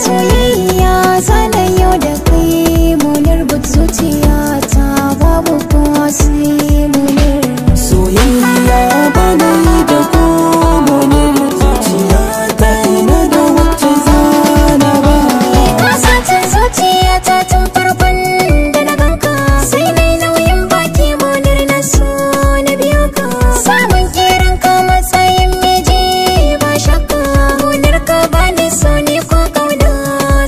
Soyayya zana yau da kai Munir, but zuciyata babu kowa sai Munir. Soyayya ba na yi da ku Munir, zuciyata ina da wacce zana ba. Ka sace zuciyata tun farkon da na ganka, sai nai nauyin baki Munir na so na biyo ka. Samun kiran ka matsayin miji ba shakka, Munir ka bani so ne ko kauna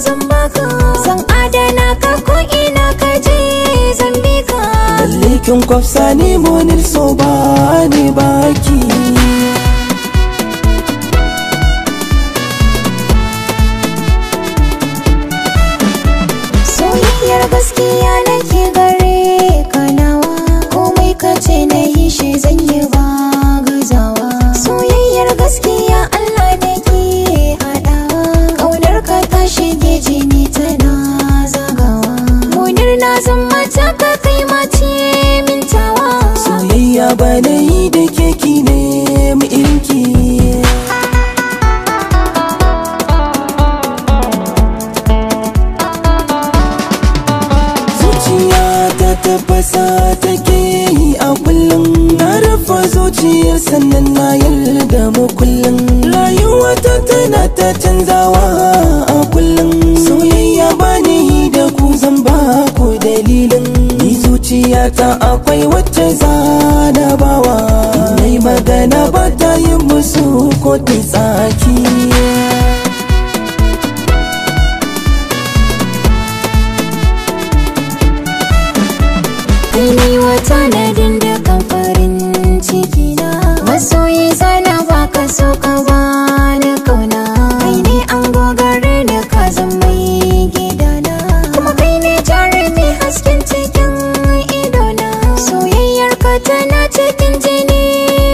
zan baka. Zan adana ka ko ina ka je zan bi ka. Lalle kin kwafsa ni Munir, so ba ni baki. Soyayyar gaskiya nake gare ka nawa, komai ka ce na yi shi zan yi ba gazawa. Soyayyar gaskiya Allah ne ke haɗawa, ƙaunar ka ta shige jini tana zagawa. Munir na zan mata ka kai mace mintawa. Soyayya ba na yi da keki ne mu irinki. Zuciya ta tafasa take yi a kullum, na rufe zuciyar sannan na yarda mu kullum. Rayuwa ta tana ta canzawa a kullum. Soyayya ba ni yi da ku zan ba ku dalilin. Ni zuciyata akwai wacce zana bawa. Nai magana ba ta yi musu ko ta tsaki. Kai ne wata nadin dukan farin ciki na, masoyi zana baka so ka bani kauna. Kai ne an gogare da ka zan mai gidana, kuma kai ne jarumi hasken cikin idona. Soyayyar ka tana cikin jini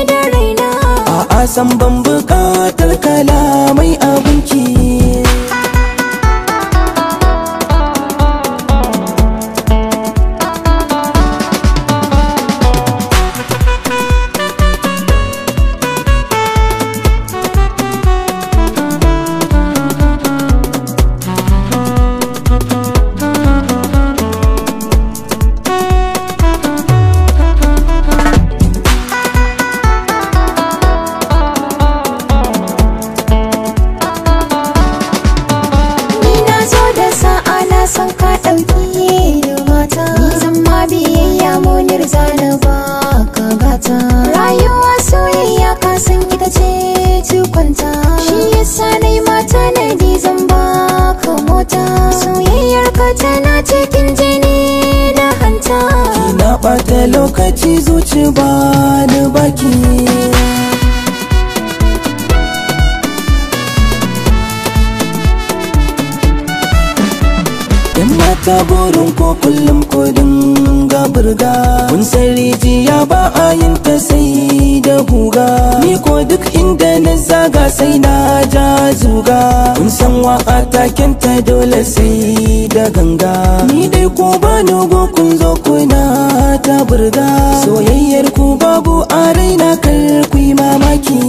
da raina. A'a san ban buƙatar kalamai abinki. Ni na zo da sa'a na san ka ɗauki ni mata, ni zan ma biyayya Munir zana ba ka gata. Rayuwa soyayya ka san ita ce tukunta, shi yasa na yi mata na di zan ba ka mota. Soyayyar ka tana cikin jini da hanta. Na ɓata lokaci zuci ba ni baki. Yan mata burin ko kullum ko dinga burga, kun san rijiya ba a yin ta sai da guga. Ni ko duk inda na zaga sai na ja zuga, kun san waka taken ta dole sai da ganga. Ni dai ko ba ni go kun zo kuna ta burga, soyayyar ku babu a raina kar ku yi mamaki.